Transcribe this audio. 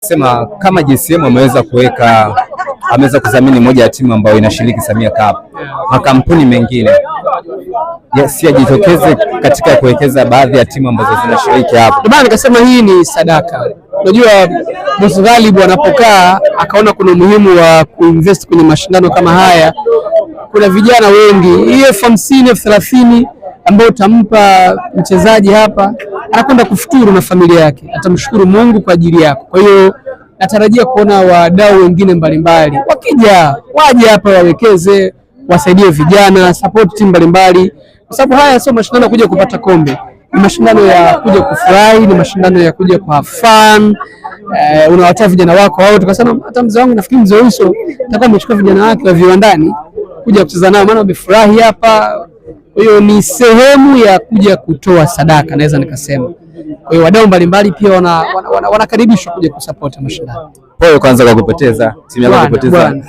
Sema kama JCM ameweza kuweka, ameweza kudhamini moja ya timu ambayo inashiriki Samia Cup, makampuni mengine si yajitokeze katika kuwekeza baadhi ya timu ambazo zinashiriki hapo. Ndio maana nikasema hii ni sadaka. Unajua Boss Ghalib anapokaa akaona kuna umuhimu wa kuinvest kwenye mashindano kama haya, kuna vijana wengi, hii 50,000 30,000 ambayo utampa mchezaji hapa, anakwenda kufuturu na familia yake, atamshukuru Mungu kwa ajili yako. Kwa hiyo natarajia kuona wadau wengine mbalimbali wakija, waje hapa wawekeze, wasaidie vijana, support timu mbalimbali, kwa sababu haya sio mashindano ya kuja kupata kombe, ni mashindano ya kuja kufurahi, ni mashindano ya kuja kwa fun. Unawatia vijana wako au tukasema, hata mzee wangu nafikiri mzee Uso atakuwa amechukua vijana wake wa viwandani kuja kucheza nao, maana wamefurahi hapa. Kwa hiyo ni sehemu ya kuja kutoa sadaka, naweza nikasema. Kwa hiyo wadau mbalimbali pia wanakaribishwa kuja kusupport mashindano. Pole kwanza kwa kupoteza timu yako kupoteza. Bwana.